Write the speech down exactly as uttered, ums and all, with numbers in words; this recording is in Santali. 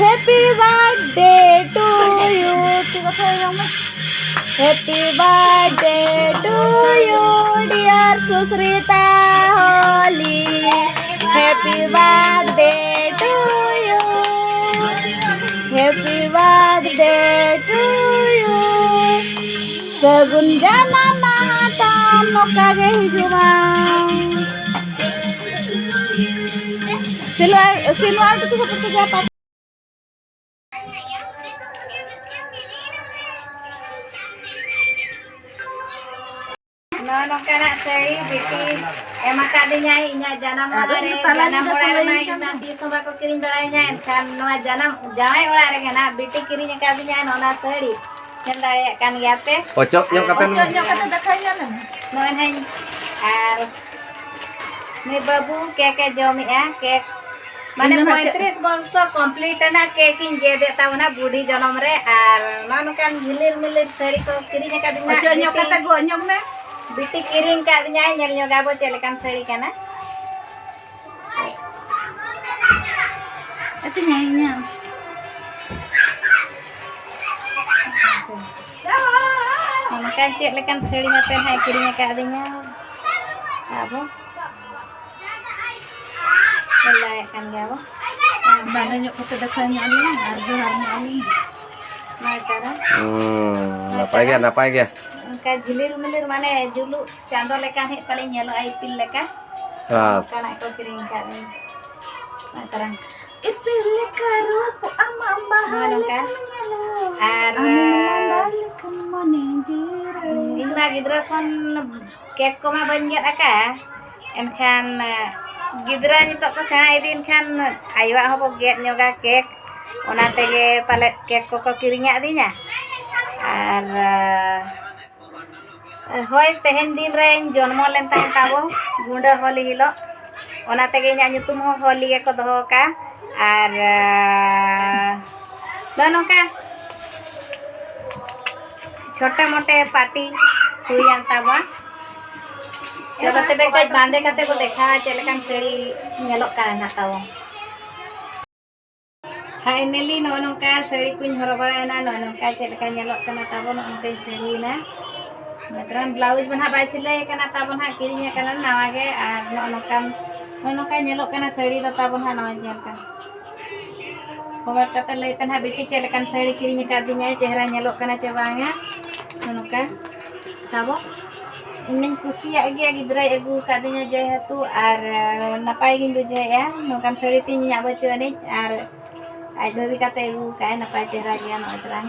Happy birthday to you. Happy birthday to you, dear Susrita Holi. Happy birthday to you. Happy birthday to you. ᱥᱟᱹᱜᱩᱱ ᱡᱟᱱᱟᱢ ᱢᱟᱦᱟ ᱛᱟᱢ ᱱᱚᱝᱠᱟ ᱜᱮ ᱦᱤᱡᱩᱜ ᱢᱟ᱾ ᱥᱤᱞᱣᱟᱨ, ᱥᱤᱞᱣᱟᱨ ᱫᱚᱠᱚ ᱥᱟᱯᱷᱟ ᱠᱮᱫᱟ᱾ ᱱᱚᱜᱼᱚ ᱱᱚᱝᱠᱟᱱᱟᱜ ᱥᱟᱹᱲᱤ ᱵᱤᱴᱤ ᱮᱢ ᱟᱠᱟᱫᱤᱧᱟᱭ ᱤᱧᱟᱹᱜ ᱡᱟᱱᱟᱢ ᱟᱫᱚ ᱢᱟᱦᱟ ᱨᱮ᱾ ᱤᱧ ᱫᱚ ᱛᱟᱞᱟ ᱡᱟᱱᱟᱢ ᱧᱤᱫᱟᱹ ᱚᱲᱟᱜ ᱠᱚ ᱨᱮᱢᱟ ᱞᱟᱹᱭᱟᱹᱧ ᱤᱧ ᱠᱟᱱᱟ᱾ ᱢᱟ ᱛᱤᱥ ᱦᱚᱸ ᱵᱟᱠᱚ ᱠᱤᱨᱤᱧ ᱵᱟᱲᱟᱭᱤᱧᱟ, ᱮᱱᱠᱷᱟᱱ ᱱᱚᱣᱟ ᱡᱟᱱᱟᱢ ᱡᱟᱶᱟᱭ ᱚᱲᱟᱜ ᱨᱮᱜᱮ ᱱᱟᱜ ᱵᱤᱴᱤ ᱠᱤᱨᱤᱧ ᱟᱠᱟᱫᱤᱧᱟᱭ ᱱᱚᱣᱟ ᱥᱟᱹᱲᱤ᱾ ᱧᱮᱞ ᱫᱟᱲᱮᱭᱟᱜ ᱠᱟᱱ ᱜᱮᱭᱟ ᱯᱮ᱾ ᱚᱪᱚᱜ ᱧᱚᱜ ᱠᱟᱛᱮ ᱚᱪᱚᱜ ᱧᱚᱜ ᱠᱟᱛᱮ ᱫᱮᱠᱷᱟᱣ ᱧᱮᱞ ᱢᱮ᱾ ᱱᱚᱜᱼᱚᱭ ᱱᱟᱦᱟᱜ ᱟᱨ ᱱᱩᱭ ᱵᱟᱹᱵᱩ ᱠᱮᱠ ᱮ ᱡᱚᱢᱮᱜᱼᱟ, ᱠᱮᱠ᱾ ᱢᱟᱱᱮ ᱤᱧ ᱫᱚ ᱱᱟᱦᱟᱜ ᱪᱮᱫ ᱯᱚᱸᱭᱛᱨᱤᱥ ᱵᱚᱨᱥᱚ complete ᱮᱱᱟ, ᱠᱮᱠ ᱤᱧ ᱜᱮᱫ ᱮᱫ ᱛᱟᱵᱚᱱᱟ ᱵᱩᱰᱷᱤ ᱡᱚᱱᱚᱢ ᱨᱮ, ᱟᱨ ᱱᱚᱜᱼᱚ ᱱᱚᱝᱠᱟᱱ ᱡᱷᱤᱞᱤᱨ ᱢᱤᱞᱤᱨ ᱥᱟᱹᱲᱤ ᱠᱚ ᱠᱤᱨᱤᱧ ᱟᱠᱟᱫᱤᱧᱟ᱾ ᱚᱪᱚᱜ ᱧᱚᱜ ᱵᱤᱴᱤ, ᱠᱟᱛᱮ ᱜᱚᱜ ᱧᱚᱜ ᱢᱮ᱾ ᱵᱤᱴᱤ ᱠᱤᱨᱤᱧ ᱟᱠᱟᱫᱤᱧᱟᱭ, ᱧᱮᱞ ᱧᱚᱜᱟᱵᱚ ᱪᱮᱫ ᱞᱮᱠᱟᱱ ᱥᱟᱹᱲᱤ ᱠᱟᱱᱟ᱾ ᱟᱹᱛᱤᱧᱟ ᱤᱧᱟᱹᱜ᱾ ᱚᱱᱠᱟ ᱪᱮᱫ ᱞᱮᱠᱟᱱ ᱥᱟᱹᱲᱤ ᱦᱟᱯᱮ ᱱᱟᱦᱟᱜ ᱠᱤᱨᱤᱧ ᱟᱠᱟᱫᱤᱧᱟ᱾ ᱟᱵᱚ ᱧᱮᱞ ᱫᱟᱲᱮᱭᱟᱜ ᱠᱟᱱ ᱜᱮᱭᱟ ᱵᱚ᱾ ᱵᱟᱝ ᱧᱚᱜ ᱠᱟᱛᱮ ᱫᱮᱠᱷᱟᱣ ᱧᱚᱜ ᱟᱹᱞᱤᱧ ᱟᱨ ᱡᱚᱦᱟᱨ ᱧᱚᱜ ᱟᱹᱞᱤᱧ᱾ ᱱᱚᱝᱠᱟ ᱫᱚ᱾ ᱦᱩᱸ, ᱱᱟᱯᱟᱭ ᱜᱮ, ᱱᱟᱯᱟᱭ ᱜᱮ᱾ ᱚᱱᱠᱟ ᱡᱷᱤᱞᱤᱨ ᱢᱤᱞᱤᱨ ᱢᱟᱱᱮ ᱡᱩᱞᱩᱜ ᱪᱟᱸᱫᱚ ᱞᱮᱠᱟ ᱦᱮᱡ ᱯᱟᱞᱮ ᱧᱮᱞᱚᱜᱼᱟ, ᱤᱯᱤᱞ ᱞᱮᱠᱟ᱾ ᱦᱟᱥ᱾ ᱚᱱᱠᱟᱱᱟᱜ ᱠᱚ ᱠᱤᱨᱤᱧ ᱟᱠᱟᱫ ᱞᱤᱧ᱾ ᱱᱚᱜᱼᱚᱭ ᱛᱟᱨᱟᱝ᱾ ᱤᱯᱤᱞ ᱞᱮᱠᱟ ᱨᱩᱯ ᱟᱢᱟᱜ ᱵᱟᱦᱟ ᱱᱚᱜᱼᱚᱭ ᱱᱚᱝᱠᱟ᱾ ᱞᱮᱠᱟᱢ ᱧᱮᱞᱚᱜ᱾ ᱟᱨ, ᱟᱢᱮᱢ ᱞᱟᱸᱫᱟ ᱞᱮᱠᱷᱟᱱ ᱢᱚᱱᱮ ᱡᱤᱣᱤ ᱨᱟᱲᱮᱡᱚᱜ᱾ ᱤᱧ ᱢᱟ ᱜᱤᱫᱽᱨᱟᱹ ᱠᱷᱚᱱ ᱠᱮᱠ ᱠᱚᱢᱟ ᱵᱟᱹᱧ ᱜᱮᱫ ᱟᱠᱟᱫᱼᱟ, ᱮᱱᱠᱷᱟᱱ ᱜᱤᱫᱽᱨᱟᱹ ᱱᱤᱛᱚᱜ ᱠᱚ ᱥᱮᱬᱟ ᱤᱫᱤᱭᱮᱱ ᱠᱷᱟᱱ ᱟᱭᱳᱣᱟᱜ ᱦᱚᱸᱠᱚ ᱜᱮᱫ ᱧᱚᱜᱟ ᱠᱮᱠ, ᱚᱱᱟ ᱛᱮᱜᱮ ᱯᱟᱞᱮᱫ ᱠᱮᱠ ᱠᱚᱠᱚ ᱠᱤᱨᱤᱧ ᱟᱫᱤᱧᱟ᱾ ᱟᱨ ᱦᱳᱭ, ᱛᱮᱦᱮᱧ ᱫᱤᱱ ᱨᱮᱧ ᱡᱚᱱᱢᱚ ᱞᱮᱱ ᱛᱟᱦᱮᱸ ᱛᱟᱵᱚ, ᱜᱩᱸᱰᱟᱹ ᱦᱚᱞᱤ ᱦᱤᱞᱳᱜ, ᱚᱱᱟ ᱛᱮᱜᱮ ᱤᱧᱟᱹᱜ ᱧᱩᱛᱩᱢ ᱦᱚᱸ ᱦᱚᱞᱤ ᱜᱮᱠᱚ ᱫᱚᱦᱚ ᱟᱠᱟᱫᱼᱟ᱾ ᱟᱨ ᱱᱚᱜᱼᱚ ᱱᱚᱝᱠᱟ ᱪᱷᱳᱴᱮ ᱢᱳᱴᱮ ᱯᱟᱨᱴᱤ ᱦᱩᱭᱮᱱ ᱛᱟᱵᱚᱱ᱾ ᱪᱚᱞᱚ ᱛᱚᱵᱮ ᱠᱟᱹᱡ ᱵᱟᱸᱫᱮ ᱠᱟᱛᱮ ᱵᱚ ᱫᱮᱠᱷᱟᱣᱟ ᱪᱮᱫ ᱞᱮᱠᱟᱱ ᱥᱟᱹᱲᱤ ᱧᱮᱞᱚᱜ ᱠᱟᱱᱟ ᱱᱟᱦᱟᱜ ᱛᱟᱵᱚᱱ᱾ Finally, ᱱᱚᱜᱼᱚ ᱱᱚᱝᱠᱟ ᱥᱟᱹᱲᱤ ᱠᱚᱧ ᱦᱚᱨᱚᱜ ᱵᱟᱲᱟᱭᱮᱱᱟ᱾ ᱱᱚᱜᱼᱚ ᱱᱚᱝᱠᱟ ᱪᱮᱫ ᱞᱮᱠᱟ ᱧᱮᱞᱚᱜ ᱠᱟᱱᱟ ᱛᱟᱵᱚᱱ, ᱱᱚᱜᱼᱚ ᱱᱚᱝᱠᱟᱧ ᱥᱟᱹᱲᱤᱭᱮᱱᱟ᱾ ᱢᱟᱛᱨᱟᱢ blouse ᱫᱚ ᱱᱟᱦᱟᱜ ᱵᱟᱭ ᱥᱤᱞᱟᱹᱭ ᱠᱟᱱᱟ ᱛᱟᱵᱚᱱ ᱦᱟᱸᱜ, ᱠᱤᱨᱤᱧ ᱟᱠᱟᱱᱟ ᱱᱟᱣᱟ ᱜᱮ᱾ ᱟᱨ ᱱᱚᱜᱼᱚ ᱱᱚᱝᱠᱟᱱ, ᱱᱚᱜᱼᱚ ᱱᱚᱝᱠᱟ ᱧᱮᱞᱚᱜ ᱠᱟᱱᱟ ᱥᱟᱹᱲᱤ ᱫᱚ ᱛᱟᱵᱚᱱ ᱦᱟᱸᱜ᱾ ᱱᱚᱜᱼᱚᱭ ᱧᱮᱞ ᱠᱟᱱᱟ, comment ᱠᱟᱛᱮ ᱞᱟᱹᱭ ᱯᱮ ᱱᱟᱦᱟᱜ, ᱵᱤᱴᱤ ᱪᱮᱫ ᱞᱮᱠᱟᱱ ᱥᱟᱹᱲᱤ ᱠᱤᱨᱤᱧ ᱟᱠᱟᱫᱤᱧᱟᱭ, ᱪᱮᱦᱨᱟ ᱧᱮᱞᱚᱜ ᱠᱟᱱᱟ ᱪᱮ ᱵᱟᱝᱟ? ᱱᱚᱜᱼᱚ ᱱᱚᱝᱠᱟ ᱛᱟᱵᱚ᱾ ᱤᱧ ᱢᱟᱧ ᱠᱩᱥᱤᱭᱟᱜ ᱜᱮᱭᱟ, ᱜᱤᱫᱽᱨᱟᱹᱭ ᱟᱹᱜᱩ ᱟᱠᱟᱫᱤᱧᱟ ᱡᱮᱦᱮᱛᱩ, ᱟᱨ ᱱᱟᱯᱟᱭ ᱜᱤᱧ ᱵᱩᱡᱷᱟᱹᱣᱮᱫᱼᱟ᱾ ᱱᱚᱝᱠᱟᱱ ᱥᱟᱹᱲᱤ ᱛᱤᱧ ᱤᱧᱟᱹᱜ ᱵᱟᱹᱪᱩᱜ ᱟᱹᱱᱤᱡ, ᱟᱨ ᱟᱡ ᱵᱷᱟᱹᱵᱤ ᱠᱟᱛᱮ ᱟᱹᱜᱩ ᱟᱠᱟᱫᱼᱟᱭ, ᱱᱟᱯᱟᱭ ᱪᱮᱦᱨᱟ ᱜᱮᱭᱟ᱾ ᱱᱚᱜᱼᱚᱭ ᱛᱟᱨᱟᱝ